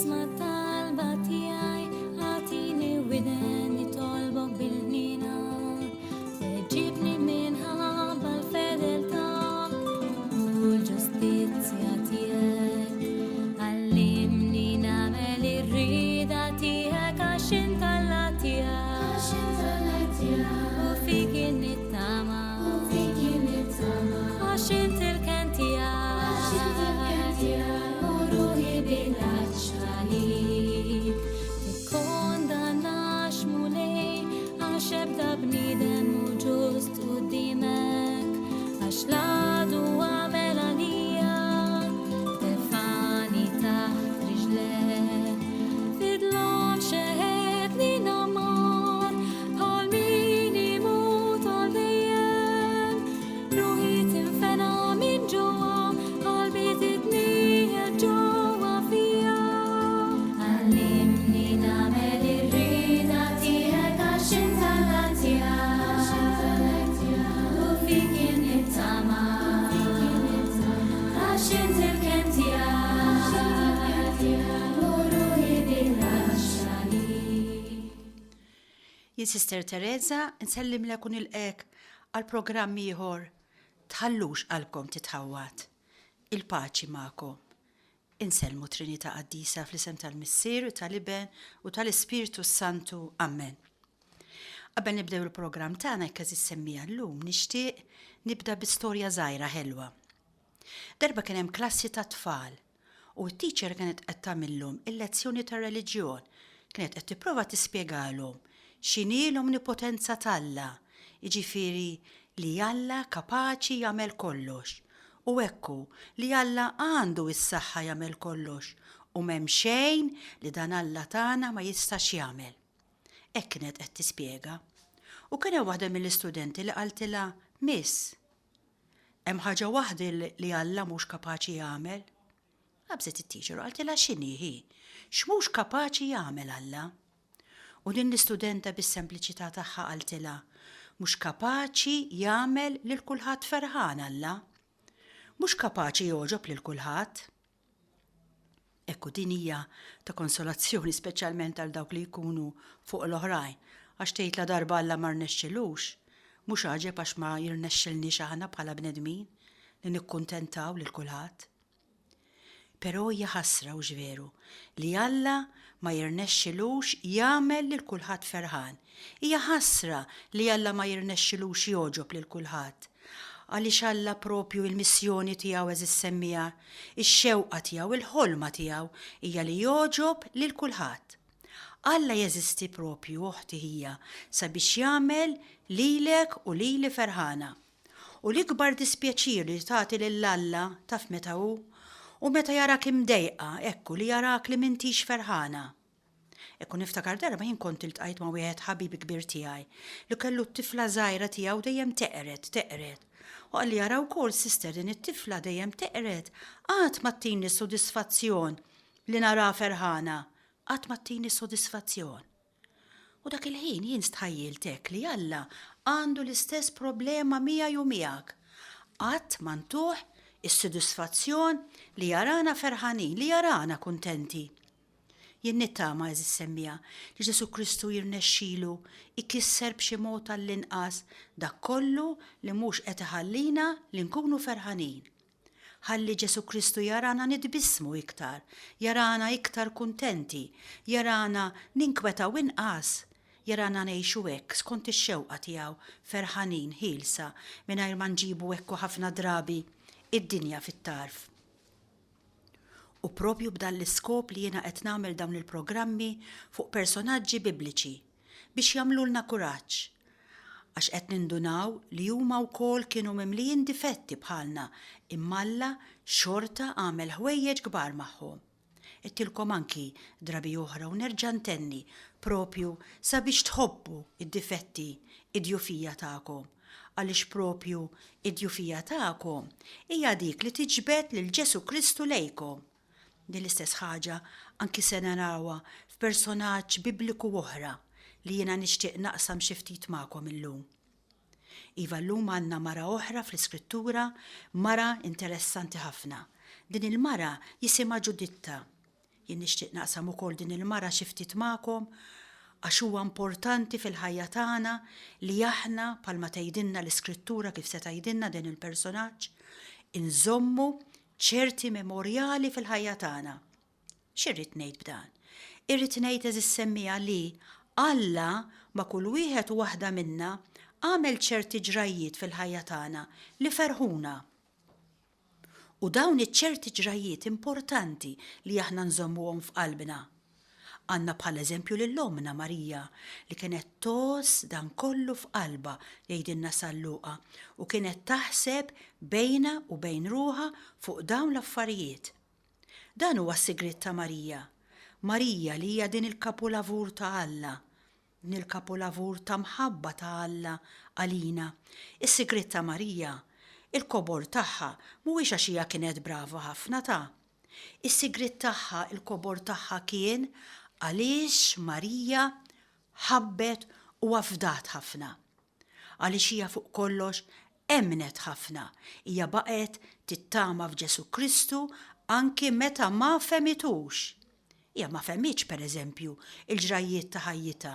Isma' talba tiegħi, agħtini widen nitolbok bil-ħniena. Weġibni minħabba l-fedeltà u l-ġustizzja tiegħek. Għallimni nagħmel ir-rieda tiegħek għax int Alla tiegħi. U fik nittama. Għax int il-kenn tiegħi. U ruħi bil-għatx għalik. Tikkondannax Mulej għax ebda bniedem mhu ġust quddiemek. Għax l-għadu għamel għalija, tefagħni taħt riġlejh. Fid-dlam xeħetni namar, bħal min imut għal dejjem. Ruħi tinfena minn ġewwa, qalbi titniegħed ġewwa fija. Għallimni nagħmel ir-rieda tiegħek għax int Alla tiegħi. U fik jien nittama. Għax int il-kenn tiegħi. U ruħi bil-għatx għalik. Jien Sister Teresa nsellimlek u nilqgħek għal programm ieħor Tħallux qalbkom titħawwad. Il-paċi magħkom. Insellmu Trinità Qaddisa fl-isem tal-Missier u tal-Iben u tal-Ispirtu s-Santu. Ammen. Qabel nibdew il-programm tagħna hekk għeżież semmiegħa llum nixtieq nibda bi storja żgħira ħelwa. Darba kien hemm klassi ta' tfal u t-teacher kienet qed tagħmillhom il-lezzjoni tar-reliġjon, kienet qed tipprova tispjegalhom x'inhi l-omnipotenza t'Alla, jiġifieri li Alla kapaċi jagħmel kollox. U hekk hu, li Alla għandu s-saħħa jagħmel kollox u m'hemm xejn li dan Alla tagħna ma jistax jagħmel. Hekk kienet qed tispjega. U kien hemm waħda mill-istudenti li qaltilha, Miss, Hemm ħaġa waħda li Alla mhux kapaċi jagħmel. Qabżet it-teacher u qaltilha x'inhi hi? X'mhux kapaċi jagħmel Alla? U din l-istudenta bis-sempliċità tagħha qaltilha, Mhux kapaċi jagħmel lil kulħadd ferħan Alla. Mhux kapaċi jogħġob lil kulħadd. Ekku din hija ta' konsolazzjoni speċjalment għal dawk li jkunu fuq l-oħrajn, għax tgħid la darba Alla ma rnexxilux, mhux għaġeb għax ma jirnexxilniex aħna bħala bnedmin li nikkuntentaw lil kulħadd. Però hija ħasra, hux veru, li Alla ma jirnexxilux jagħmel lil kulħadd ferħan. Hija ħasra li Alla ma jirnexxilux jogħġob lil kulħadd. Għaliex Alla propju il-missjoni tiegħu għeżież semmiegħa, ix-xewqa tiegħu, il-ħolma tiegħu hija li jogħġob lil kulħadd. Alla jeżisti propju, oħti ħija, sabiex jagħmel lilek u lili ferħana. U l-ikbar dispjaċir li tagħti lil Alla taf meta hu? Hu meta jarak imdejqa, ekku, li jarak li m'intix ferħana. Ekku niftakar darba jien kont iltqajt ma' wieħed ħabib kbir tiegħi li kellu t-tifla żgħira tiegħu dejjem teqred, teqred. U qalli ara wkoll sister din it-tifla dejjem teqred, qatt ma ttini sodisfazzjon li naraha ferħana, qatt ma ttini sodisfazzjon. U dak il-ħin jien stħajjilt hekk li Alla għandu l-istess problema miegħi u miegħek. Qatt ma ntuh is-sodisfazzjon li jarana ferħanin, li jarana kuntenti. Jien nittama, għeżież semmiegħa, li Ġesù Kristu jirnexxilu jkisser b'xi mod għall-inqas dak kollu li mhux qed iħallina li nkunu ferħanin. Ħalli Ġesù Kristu jarana nitbissmu iktar, jarana iktar kuntenti, jarana ninkwetaw inqas, jarana ngħixu hekk skont ix-xewqa tiegħu, ferħanin, ħielsa, mingħajr ma nġibu hekk u ħafna drabi id-dinja fit-tarf. U propju b'dan l-iskop li jiena qed nagħmel dawn il-programmi fuq personaġġi Bibliċi, biex jagħmlulna kuraġġ. Għax qed nindunaw li huma wkoll kienu mimlijin difetti bħalna imma Alla xorta għamel ħwejjeġ kbar magħhom. Għedtilkom anki drabi oħra u nerġa' ntenni, propju sabiex tħobbu d-difetti, id-djufija tagħkom. Għaliex propju id-djufija tagħkom hija dik li tiġbed lil Ġesù Kristu lejkom. Din l-istess ħaġa anki se narawha f'personaġġ Bibliku oħra li jiena nixtieq naqsam xi ftit magħkom illum. Iva llum għandna mara oħra fl-Iskrittura, mara interessanti ħafna. Din il-mara jisimha Ġuditta. Jien nixtieq naqsam ukoll din il-mara xi ftit magħkom għax huwa importanti fil-ħajja tagħna li aħna bħalma tgħidilna l-Iskrittura kif se tgħidilna din il-personaġġ, inżommu ċerti memorjali fil-ħajja tagħna. X'irrid ngħid b'dan? Irrid ngħid għeżież semmiegħa li Alla ma' kull wieħed u waħda minna għamel ċerti ġrajjiet fil-ħajja tagħna li ferħuna. U dawn iċ-ċerti ġrajjiet importanti li aħna nżommuhom f'qalbna. Għandna bħala eżempju lil ommna Marija li kienet tgħożż dan kollu f'qalbha, jgħidilna San Luqa, u kienet taħseb bejnha u bejn ruħha fuq dawn l-affarijiet. Dan huwa s-sigriet ta' Marija. Marija li hija din il-kapulavur ta' Alla, din il-kapulavur ta' mħabba ta' Alla għalina. Is-sigriet ta' Marija, il-kobor tagħha mhuwiex għax hija kienet brava ħafna ta'. Is-sigriet tagħha, il-kobor tagħha kien għaliex Marija ħabbet u afdat ħafna. Għaliex hija fuq kollox emmnet ħafna. Hija baqgħet tittama f'Ġesù Kristu anki meta ma fehmitux. Hija ma fehmitx, per eżempju, il-ġrajjiet ta' ħajjitha.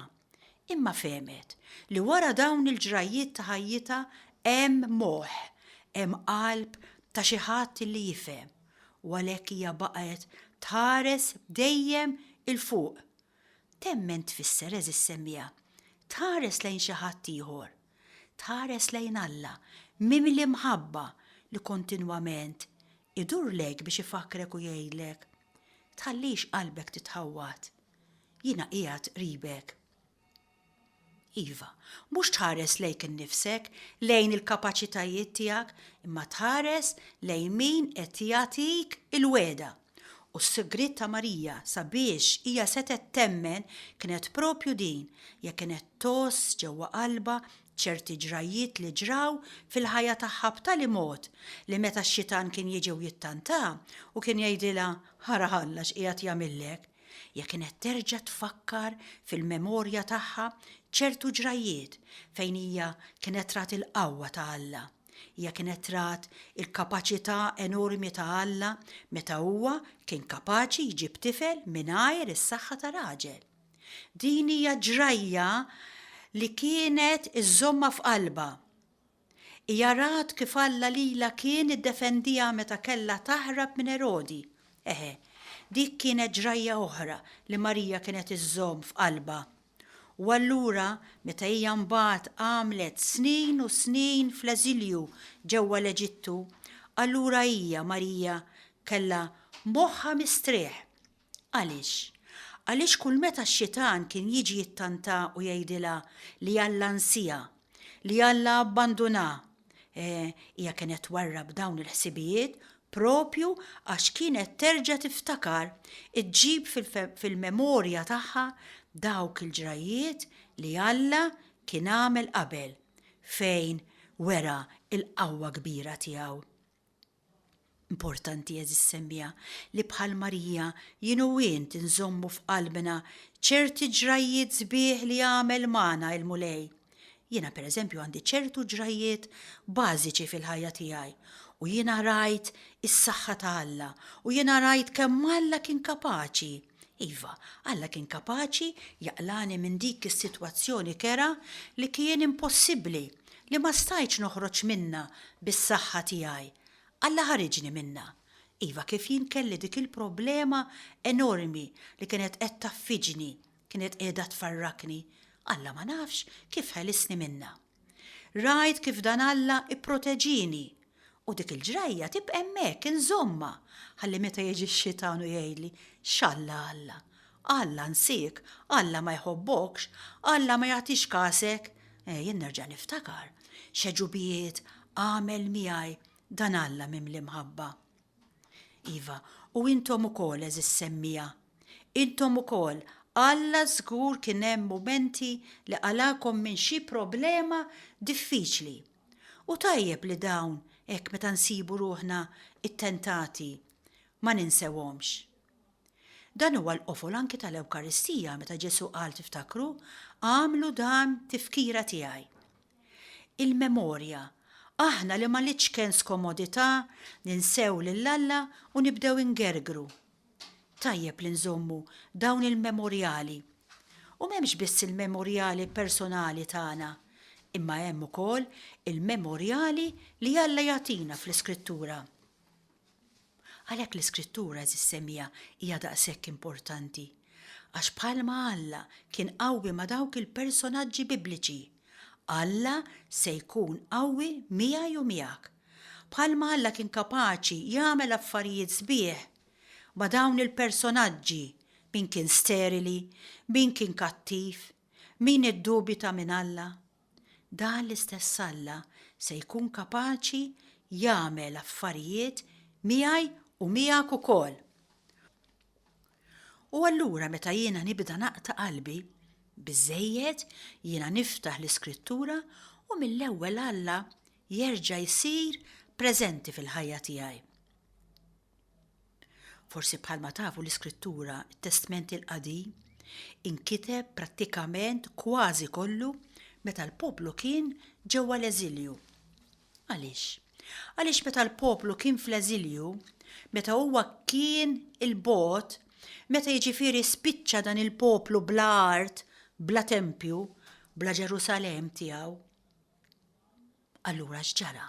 Imma fehmet li wara dawn il-ġrajjiet ta' ħajjitha hemm moħħ, hemm qalb ta' xi ħadd li jifhem. U għalhekk hija baqgħet tħares dejjem 'il fuq. Temmen tfisser, għeżież semmiegħa, tħares lejn xi ħadd ieħor. Tħares lejn Alla, mimli mħabba li kontinwament idur lejk biex ifakkrek u jgħidlek, Tħallix qalbek titħawwad. Jiena qiegħed qribek. Iva, mhux tħares lejk innifsek, lejn il-kapaċitajiet tiegħek, imma tħares lejn min qed jagħtik il-wegħda. U s-sigriet ta' Marija sabiex hija setgħet temmen kienet proprju din, hija kienet tgħożż ġewwa qalbha ċerti ġrajjiet li ġraw fil-ħajja tagħha b'tali mod li meta x-xitan kien jiġi u jittantha u kien jgħidilha ara Alla x'qiegħed jagħmillek, hija kienet terġa' tfakkar fil-memorja tagħha ċertu ġrajjiet fejn hija kienet rat il-qawwa ta' Alla. Hija kienet rat il-kapaċità enormi ta' Alla meta huwa kien kapaċi jġib tifel mingħajr is-saħħa ta' raġel. Din hija ġrajja li kienet iżżommha f'qalbha. Hija rat kif Alla lilha kien iddefendiha meta kellha taħrab minn Erodi. Eħe, dik kienet ġrajja oħra li Marija kienet iżżomm f'qalbha. U allura, meta hija mbagħad għamlet snin u snin fl-eżilju ġewwa l-Eġittu, allura hija, Marija, kellha moħħha mistrieħ. Għaliex? Għaliex kull meta x-xitan kien jiġi jittanta u jgħidilha li Alla nsiha, li Alla abbandunha, eh, hija kienet twarrab dawn il-ħsibijiet propju għax kienet terġa' tiftakar, iġġib fil-memorja tagħha dawk il-ġrajjiet li Alla kien għamel qabel, fejn wera l-qawwa kbira tiegħu. Importanti, għeżież semmiegħa, li bħal Marija, jien u int inżommu f'qalbna ċerti ġrajjiet sbieħ li għamel magħna il-Mulej. Jiena pereżempju għandi ċertu ġrajjiet bażiċi fil-ħajja tiegħi u jiena rajt is-saħħa ta' Alla u jiena rajt kemm Alla kien kapaċi. Iva, Alla kien kapaċi jaqlagħni minn dik is-sitwazzjoni kerha li kien impossibbli li ma stajtx noħroġ minnha bis-saħħa tiegħi. Alla ħariġni minnha. Iva, kif jien kelli dik il-problema enormi li kienet qed tgħaffiġni, kienet qiegħda tfarrakni, Alla ma nafx kif ħelisni minnha. Rajt kif dan Alla ipproteġieni. U dik il-ġrajja tibqa' hemmhekk, inżommha, ħalli meta jiġi x-xitan u jgħidli, X'Alla Alla? Alla nsiek, Alla ma jħobbokx, Alla ma jagħtix kasek, eh, jien nerġa' niftakar x'għeġubijiet għamel miegħi dan Alla mimli mħabba. Iva, u intom ukoll, għeżież semmiegħa, intom ukoll, Alla żgur kien hemm mumenti li qalagħkom minn xi problema diffiċli. U tajjeb li dawn hekk meta nsibu ruħna ttentati ma ninsewhomx. Dan huwa l-qofol anki tal-Ewkaristija meta Ġesù qal tiftakru, agħmlu dan tifkira tiegħi. Il-memorja, aħna li ma l-iċken skomodità ninsew lil Alla u nibdew ingergru. Tajjeb li nżommu dawn il-memorjali. U m'hemmx biss il-memorjali personali tagħna, imma hemm ukoll il-memorjali li Alla jagħtina fl-Iskrittura. Għalhekk l-Iskrittura, għeżież semmiegħa, hija daqshekk importanti. Għax bħalma Alla kien qawwi ma' dawk il-personaġġi Bibliċi, Alla se jkun qawwi miegħi u miegħek. Bħalma Alla kien kapaċi jagħmel affarijiet sbieħ ma' dawn il-personaġġi, min kien sterili, min kien kattiv, min iddubita minn Alla, dan l-istess Alla se jkun kapaċi jagħmel affarijiet miegħi u miegħek ukoll. U allura meta jiena nibda naqta' qalbi, biżżejjed jiena niftaħ l-Iskrittura u mill-ewwel Alla jerġa' jsir preżenti fil-ħajja tiegħi. Forsi bħalma tafu l-Iskrittura, it-Testment il-Qadim, inkiteb prattikament kważi kollu meta l-poplu kien ġewwa l-eżilju. Għaliex? Għaliex meta l-poplu kien fl-eżilju, meta huwa kien 'il bogħod, meta jiġifieri spiċċa dan il-poplu bla art, bla tempju, bla Ġerusalemm tiegħu, Allura x'ġara?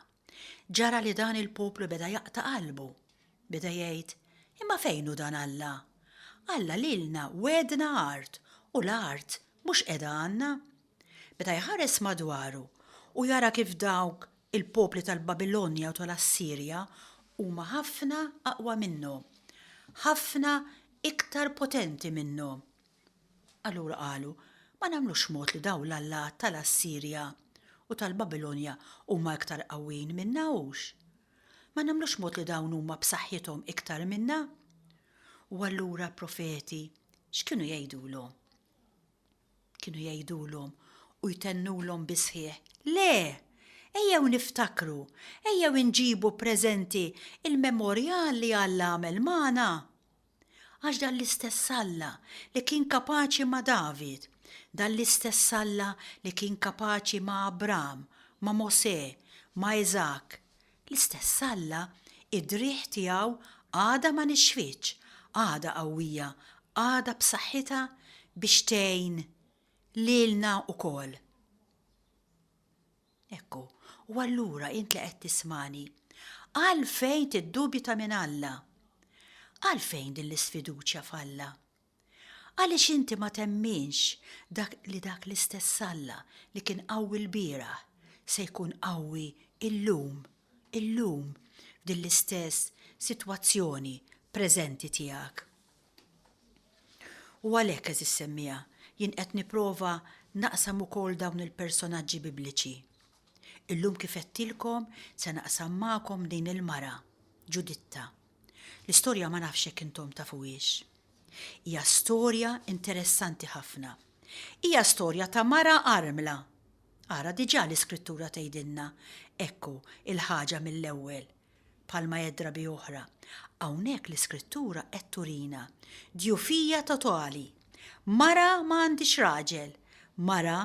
Ġara li dan il-poplu beda jaqta' qalbu. Beda jgħid, Imma fejn hu dan Alla? Alla lilna wegħedna art u l-art mhux qiegħda għandna. Beda jħares madwaru u jara kif dawk il-popli tal-Babilonja u tal-Assirja huma ħafna aqwa minnhom, ħafna iktar potenti minnhom. Allura qalu, Ma nagħmlux mod li dawn l-allat tal-Assirja u tal-Babilonja huma iktar qawwijin minna, hux? Ma nagħmlux mod li dawn huma b'saħħithom iktar minna? U allura l-profeti x'kienu jgħidulhom? Kienu jgħidulhom u jtennulhom bis-sħiħ, Le! Ejjew niftakru, ejjew inġibu preżenti il-memorjal li Alla għamel magħna! Għax dan l-istess Alla li kien kapaċi ma' David, dan l-istess Alla li kien kapaċi ma' Abram, ma' Mosè, ma' Iżakk, l-istess Alla, id-driegħ tiegħu għadha ma nixfitx, għadha qawwija, għadha b'saħħitha biex tgħin lilna wkoll. Ekku, u allura int li qed tismagħni, għalfejn tiddubita minn Alla? Għalfejn din l-isfiduċja f'Alla? Għaliex inti ma temminx dak li dak l-istess Alla li kien qawwi lbieraħ se jkun qawwi illum, illum, f'din l-istess sitwazzjoni preżenti tiegħek? U għalhekk, għeżież semmiegħa, jien qed nipprova naqsam ukoll dawn il-personaġġi Bibliċi. Illum kif għedtilkom se naqsam magħkom din il-mara, Ġuditta. L-istorja ma nafx jekk intom tafuhiex. Hija storja interessanti ħafna. Hija storja ta' mara armla. Ara diġà l-Iskrittura tgħidilna, ekku, il-ħaġa mill-ewwel. Bħalma għedt drabi oħra, hawnhekk l-Iskrittura qed turina djufija totali. Mara ma għandhiex raġel, mara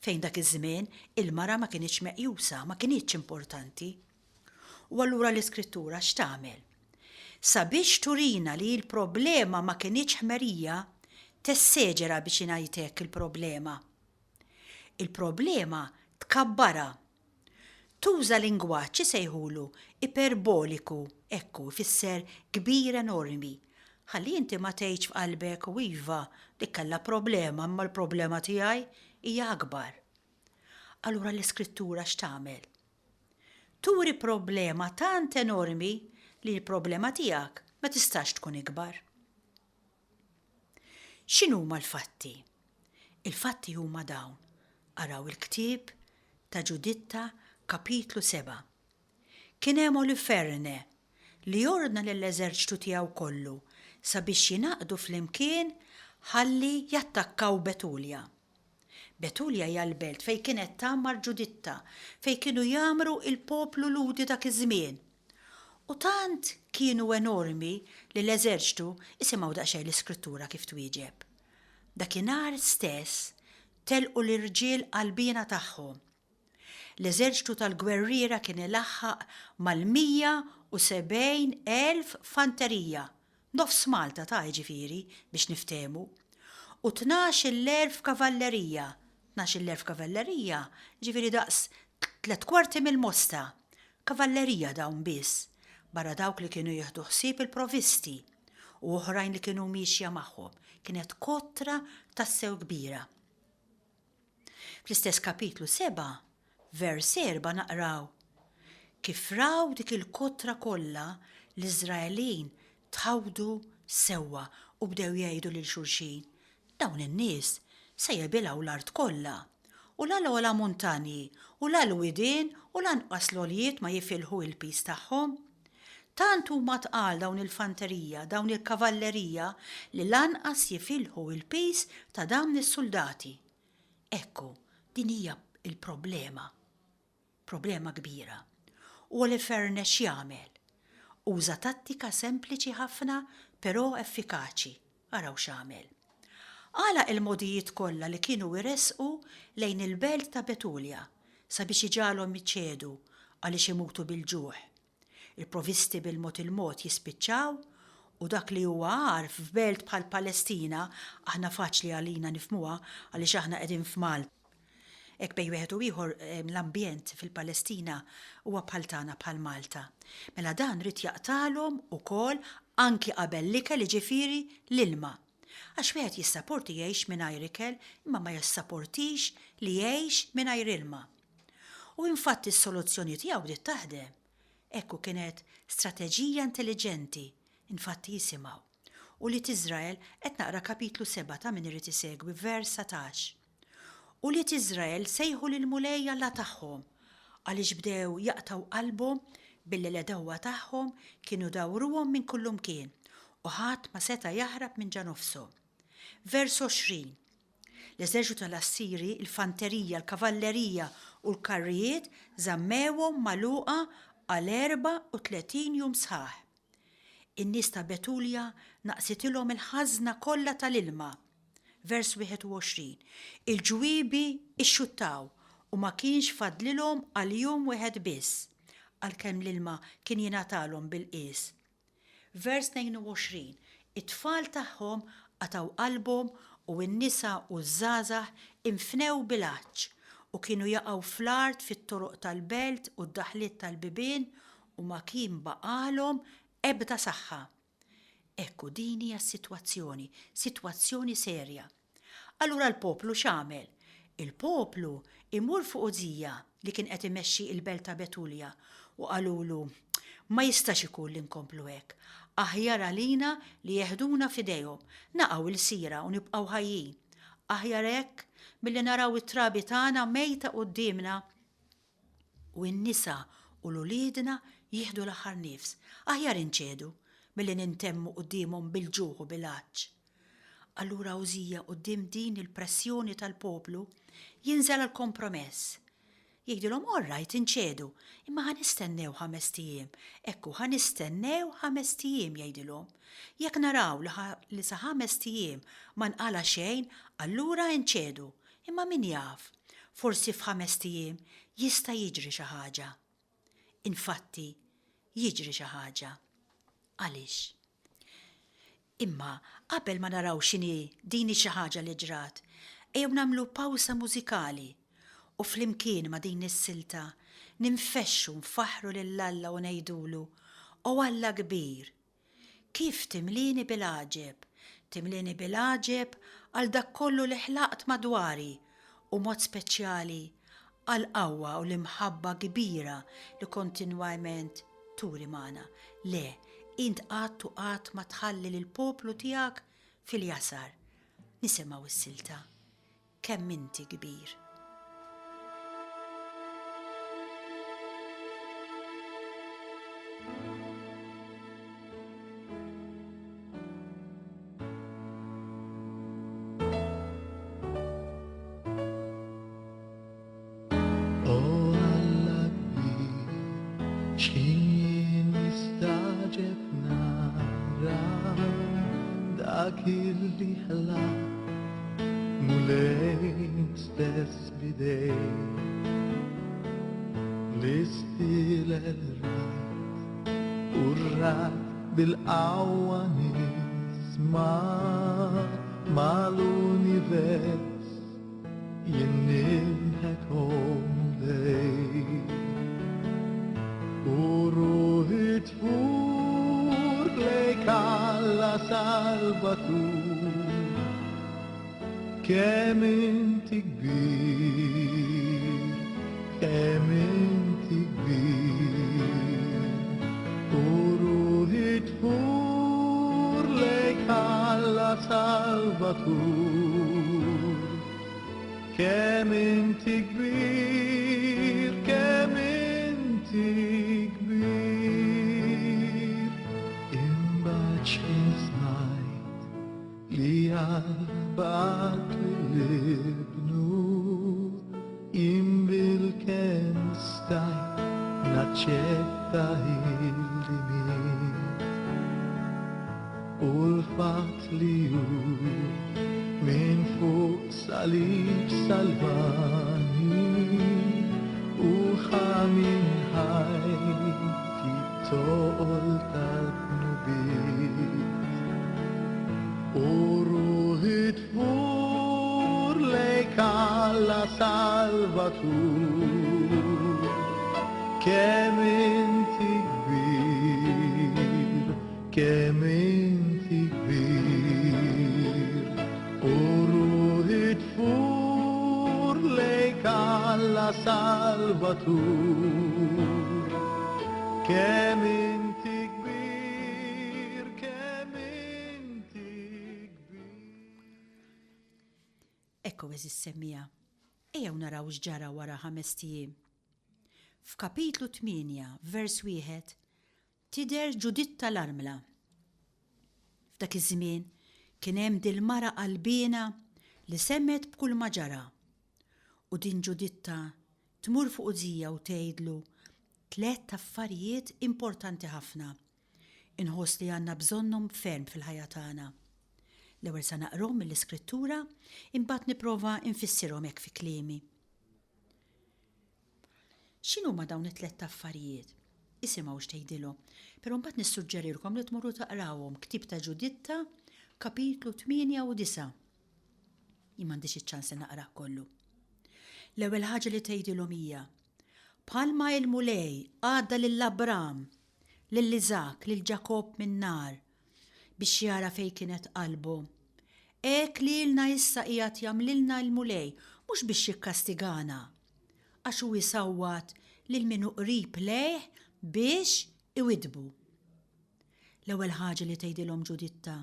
fejn dak iż-żmien il-mara ma kinitx meqjusa, ma kinitx importanti. U allura l-Iskrittura x'tagħmel? Sabiex turina li l-problema ma kinitx ħmerija, tesseġera biex ingħid hekk il-problema. Il-problema tkabbarha Tuża lingwaġġ isejħulu iperboliku, hekk hu, ifisser kbir enormi. Ħalli inti ma tgħidx f'qalbek u iva, dik kellha problema imma l-problema tiegħi hija akbar. Allura l-Iskrittura x'tagħmel? Turi problema tant enormi li l-problema tiegħek ma tistax tkun ikbar. X'inhuma l-fatti? Il-fatti huma dawn, araw il-ktieb ta' Ġuditta kapitlu 7. Kien hemm Oliferne li ordna lill-eżerċtu tiegħu kollu sabiex jingħaqdu flimkien ħalli jattakkaw Betulja. Betulja hija l-belt fejn kienet tgħammar Ġuditta, fejn kienu jgħammru il-poplu Lhudi dak iż-żmien. U tant kienu enormi li l-eżerċtu, isimgħu daqsxejn l-Iskrittura kif twieġeb. Dakinhar stess telqu l-irġiel qalbiena tagħhom. L-eżerċtu tal-gwerriera kien ilaħħaq mal-170,000 fanterija. Nofs Malta ta' jiġifieri biex niftehmu. U 12,000 kavallerija. 12,000 kavallerija, jiġifieri daqs tlett kwarti mill-Mosta. Kavallerija dawn biss, barra dawk li kienu jieħdu ħsieb il-provisti u oħrajn li kienu miexja magħhom. Kienet kotra tassew kbira. Fl-istess kapitlu 7, vers 4 naqraw, Kif raw dik il-kotra kollha, l-Iżraelin tħawdu sewwa u bdew jgħidu lil xulxin, Dawn in-nies se jebilgħu l-art kollha, u la l-ogħla muntanji u la l-widien u lanqas l-għoljiet ma jifilħu l-piż tagħhom. Tant huma tqal dawn il-fanterija, dawn il-kavallerija li lanqas jifilħu l-piż ta' dawn is-suldati. Ekku, din hija l-problema. Problema kbira. U Oliferne x'jagħmel? Uża tattika sempliċi ħafna però effikaċi. Araw x'għamel. Għalaq il-mogħdijiet kollha li kienu jressqu lejn il-belt ta' Betulja sabiex iġagħalhom iċedu għaliex imutu bil-ġuħ. Il-provisti bil-mod il-mod jispiċċaw u dak li huwa agħar f'belt bħal Palestina, aħna faċli għalina nifhmuha għaliex aħna qegħdin f'Malta, hekk bejn wieħed u ieħor l-ambjent fil-Palestina huwa bħal tagħna bħal Malta. Mela dan ried jaqtagħlhom ukoll anki qabel l-ikel jiġifieri l-ilma. Għax wieħed jissaporti jgħix mingħajr ikel imma ma jissaportix li jgħix mingħajr ilma. U infatti s-soluzzjoni tiegħu bdiet taħdem. Hekk u kienet strateġija intelliġenti, infatti jisimgħu. Ulied Iżrael, qed naqra kapitlu 7 ta' min irid isegwi, vers 19. Ulied Iżrael sejħu lill-Mulej Alla tagħhom, għaliex bdew jaqtgħu qalbhom billi l-għedewwa tagħhom kienu dawruhom minn kullumkien u ħadd ma seta' jaħrab minn ġa nofshom. Vers 20. L-eżerċtu tal-Assiri, il-fanterija, l-kavallerija u l-karrijiet żammewhom magħluqa għal 34 jum sħaħ. In-nies ta' Betulja naqsitilhom il-ħażna kollha tal-ilma. Vers 21, Il-ġwiebi xxuttaw u ma kienx fadlilhom għal jum wieħed biss, għalkemm l-ilma kien jingħatalhom bil-qies. Vers 22, It-tfal tagħhom qatgħu qalbhom u n-nisa u ż-żgħażagħ infnew bil-għatx u kienu jaqgħu fl-art fit-toroq tal-belt u d-daħliet tal-bibien u ma kien baqgħalhom ebda saħħa. Hekk hu din hija s-sitwazzjoni, sitwazzjoni serja. Allura l-poplu x'għamel? Il-poplu imur fuq Użija li kien qed imexxi il-belt ta' Betulja u qalulu, Ma jistax ikun li nkomplu hekk. Aħjar għalina li jeħduna f'idejhom, naqgħu lsira u nibqgħu ħajjin. Aħjar hekk milli naraw it-trabi tagħna mejta quddiemna u n-nisa u l-uliedna jieħdu l-aħħar nifs. Aħjar inċedu milli nintemmu quddiemhom bil-ġuħ u bil-għatx. Allura Użija quddiem din il-pressjoni tal-poplu jinżel għal kompromess. Jgħidilhom all right inċedu, imma ħa nistennew ħamest ijiem. Ekku, ħa nistennew ħamest ijiem jgħidilhom. Jekk naraw li sa ħamest ijiem ma nqala' xejn, allura inċedu. Imma min jaf, forsi f'ħamest ijiem jista' jiġri xi ħaġa. Infatti, jiġri xi ħaġa. Għaliex? Imma qabel ma naraw x'inhi din ix-xi ħaġa li ġrat, ejjew nagħmlu pawsa mużikali u flimkien ma' din is-silta ninfexxu nfaħħru lil Alla u ngħidulu, O Alla kbir, kif timlieni bil-għaġeb, timlieni bil-għaġeb għal dak kollu li ħlaqt madwari u mod speċjali għall-qawwa u l-imħabba kbira li kontinwament turi magħna. Le, int qatt u qatt ma tħalli lill-poplu tiegħek fil-jasar. Nisimgħu s-silta. Kemm inti kbir. O Alla kbir, x'ħin jien nistagħġeb nara dak illi ħlaqt Mulej stess b'idejk l-istilel rajt u r-ragħad. Bil-qawwa nisma' mal-univers Jien nimħek o Mulej U ruħi tfur lejk Alla Salvatur Kemm inti kbir, kemm inti kbir. U ruħi tfur lejk Alla Salvatur. Kemm inti kbir, kemm inti kbir. Imbagħad x'ħin smajt Li Alla bagħat lil Ibnu jien bilkemm stajt naċċetta illi miet. U l-fatt li hu minn fuq salib salvani u ħa minn ħajti t-toqol tal-dnubiet. U ruħi tfur lejk Alla Salvatur. Kemm inti kbir, kemm inti kbir. U ruħi tfur lejk Alla Salvatur. Kemm inti kbir, kemm inti kbir. Ekku għeżież semmiegħa, ejjew naraw x'ġara wara ħamest ijiem. F'kapitlu 8, vers wieħed, tidher Ġuditta l-armla. F'dak iż-żmien kien hemm dil-mara qalbiena li semgħet b'kulma ġara. U din Ġuditta tmur fuq Użija u tgħidlu tlett affarijiet importanti ħafna. Inħoss li għandna bżonnhom ferm fil-ħajja tagħna. L-ewwel sa naqrahom mill-Iskrittura, imbagħad nipprova nfissirhom hekk fi kliemi. X'inhuma dawn it-tlett affarijiet? Isimgħu x'tgħidilhom. Però mbagħad nissuġġerilkom li tmorru taqrawhom Ktieb ta' Ġuditta, kapitlu 8 u 9. Jien m'għandix iċ-ċans li naqrah kollu. L-ewwel ħaġa li tgħidilhom hija, Bħalma il-Mulej għadda lil Abram, lil Iżakk, lil Ġakobb min-nar biex jara fejn kienet qalbu, hekk lilna issa qiegħed jagħmlilna l-Mulej mhux biex jikkastigana, għax hu jsawwat lil min hu qrib lejh biex iwiddbu. L-ewwel ħaġa li tgħidilhom Ġuditta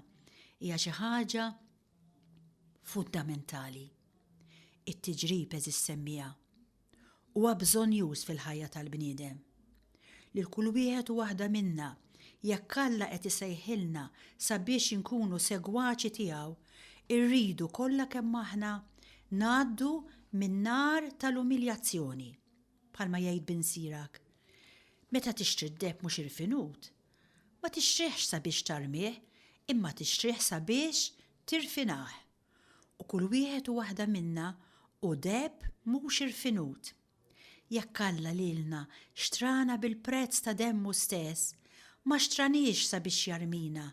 hija xi ħaġa fundamentali. It-tiġrib għeżież semmiegħa huwa bżonnjuż fil-ħajja tal-bniedem. Lil kull wieħed u waħda minna, jekk Alla qed isejħilna sabiex inkunu segwaċi tiegħu, irridu kollha kemm aħna ngħaddu min-nar tal-umiljazzjoni. Bħalma jgħid bin Sirak, Meta tixtri d-deheb mhux irfinut, ma tixtrihx sabiex tarmih, imma tixtrih sabiex tirfinah. U kull wieħed u waħda minna hu deheb mhux irfinut. Jekk Alla lilna xtrana bil-prezz ta' demmu stess, ma xtraniex sabiex jarmina,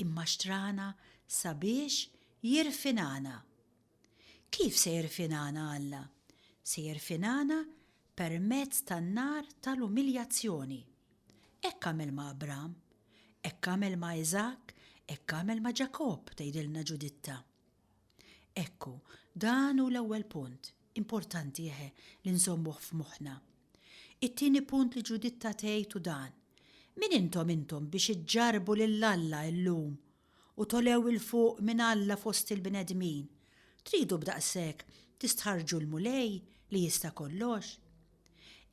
imma xtrana sabiex jirfinana. Kif se jirfinana Alla? Se jirfinana permezz tan-nar tal-umiljazzjoni. Hekk għamel ma' Abram, hekk għamel ma' Iżakk, hekk għamel ma' Ġakobb, tgħidilna Ġuditta. Ekku, dan hu l-ewwel punt, importanti eħe li nżommuh f'moħħna. It-tieni punt li Ġuditta tgħid hu dan, Min intom intom biex iġġarrbu lil Alla llum u togħlew 'il fuq minn Alla fost il-bnedmin, tridu b'daqshekk tistħarrġu l-Mulej li jista' kollox?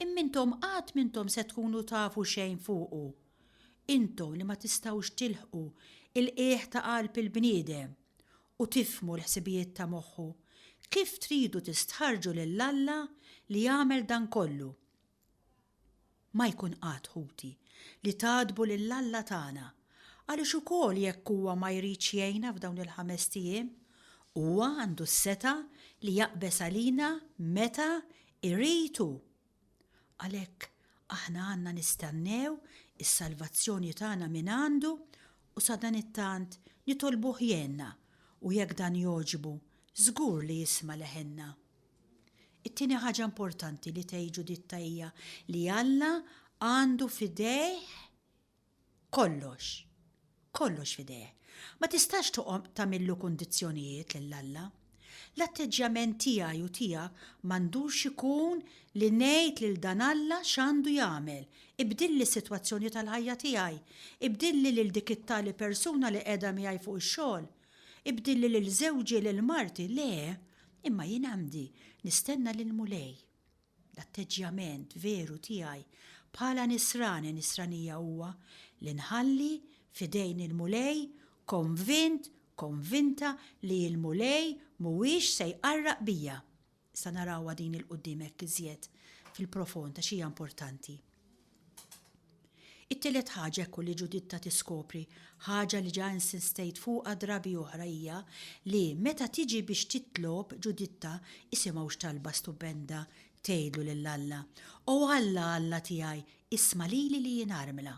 Imma intom qatt m'intom se tkunu tafu xejn fuqu, intom li ma tistgħux tilħqu l-qiegħ ta' qalb il-bniedem u tifhmu l-ħsibijiet ta' moħħu, kif tridu tistħarrġu lil Alla li għamel dan kollu? Ma jkun qatt, ħuti, li tgħaddbu lil Alla tagħna, għaliex ukoll jekk huwa ma jridx jgħinna f'dawn il-ħamest ijiem, huwa għandu s-setgħa li jaqbeż għalina meta jrid hu. Għalhekk aħna għandna nistennew Is-salvazzjoni tagħna mingħandu u sadanittant nitolbuh jgħinna u jekk dan jogħġbu, żgur li jisma' leħinna. It-tieni ħaġa importanti li tgħid Ġuditta hija li Alla għandu f'idejh kollox. Kollox f'idejh. Ma tistax toqgħod tagħmillu kundizzjonijiet lil Alla. L-atteġġjament tiegħi u tiegħek m'għandux ikun li ngħid lil dan Alla x'għandu jagħmel, ibdilli s-sitwazzjoni tal-ħajja tiegħi, ibdilli lil dik it-tali persuna li qiegħda miegħi fuq ix-xogħol, ibdilli lil żewġi, lil marti, le, imma jien għandi nistenna lill-Mulej. L-atteġġjament veru tiegħi bħala Nisrani, Nisranija huwa li nħalli f'idejn il-Mulej konvint, konvinta li l-Mulej mhuwiex se jqarraq bija. Issa narawha din 'il quddiem hekk iżjed fil-profond għax hija importanti. It-tielet ħaġa ekku li Ġuditta tiskopri, ħaġa li ġa insistejt fuqha drabi oħra hija li meta tiġi biex titlob Ġuditta isimgħu x'talba stupenda tgħidlu lil Alla, O Alla, Alla tiegħi, isma' lili li jien armla.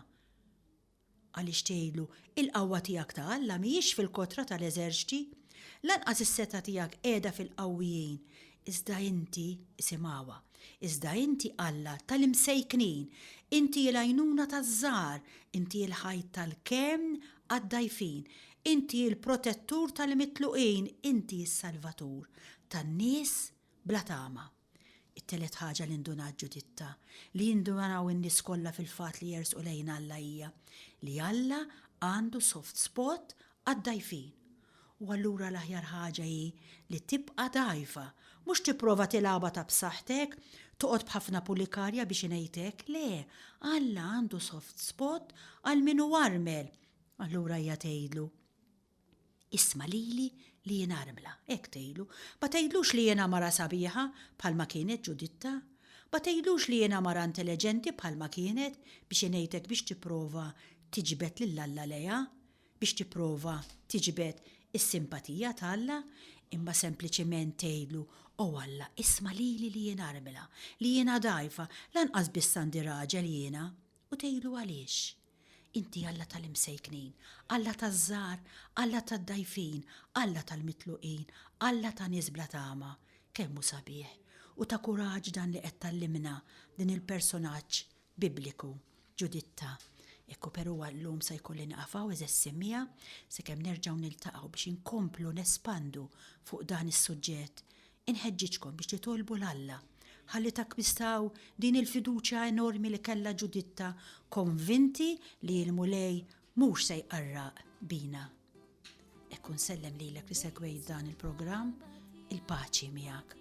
Għaliex tgħidlu, Il-qawwa tiegħek ta' Alla mhijiex fil-kotra tal-eżerċti, lanqas is-setgħa tiegħek qiegħda fil-qawwijin, iżda inti, isimgħuha, iżda inti Alla tal-imsejknin, inti l-għajnuna taż-żgħar, inti l-ħajt tal-kenn għad-dgħajfin, inti l-protettur tal-mitluqin, inti s-salvatur tan-nies bla tama. It-telet ħaġa li ndunat Ġuditta, li jindunaw in-nies kollha fil-fatt li jersqu lejn Alla hija li Alla għandu soft spot għad-dgħajfin. U allura l-aħjar ħaġa hi li tibqa' dgħajfa, mhux tipprova tilgħabha ta' b'saħħtek, toqgħod b'ħafna pulikarja biex ingħid hekk, le, Alla għandu soft spot għal min hu armel. Allura hija tgħidlu, Isma' lili li jien armla, hekk tgħidlu. Ma tgħidlux li jiena mara sabiħa bħalma kienet Ġuditta. Ma tgħidlux li jiena mara intelleġenti bħalma kienet biex ingħidlek biex tipprova tiġbed lil Alla lejha, biex tipprova tiġbed is-simpatija ta' Alla, imma sempliċiment tgħidlu, O Alla, isma' lili li jien armla, li jiena dgħajfa, lanqas biss għandi raġel jiena. U tgħidlu għaliex? Inti Alla tal-imsejknin, Alla taż-żgħar, Alla tad-dgħajfin, Alla tal-mitluqin, Alla ta' nies bla tama. Kemm hu sabiħ u ta' kuraġġ dan li qed tgħallimna din il-personaġġ Bibliku, Ġuditta. Ekku però għal-lum sa jkolli nieqaf hawn għeżież semmiegħa sakemm nerġgħu niltaqgħu biex inkomplu nespandu fuq dan is-suġġett. Inħeġġiġkom biex titolbu 'l Alla ħalli takkwistaw din il-fiduċja enormi li kellha Ġuditta konvinti li l-Mulej mhux se jqarraq bina. Ekku nsellem lilek li segwejt dan il-programm, il-paċi miegħek.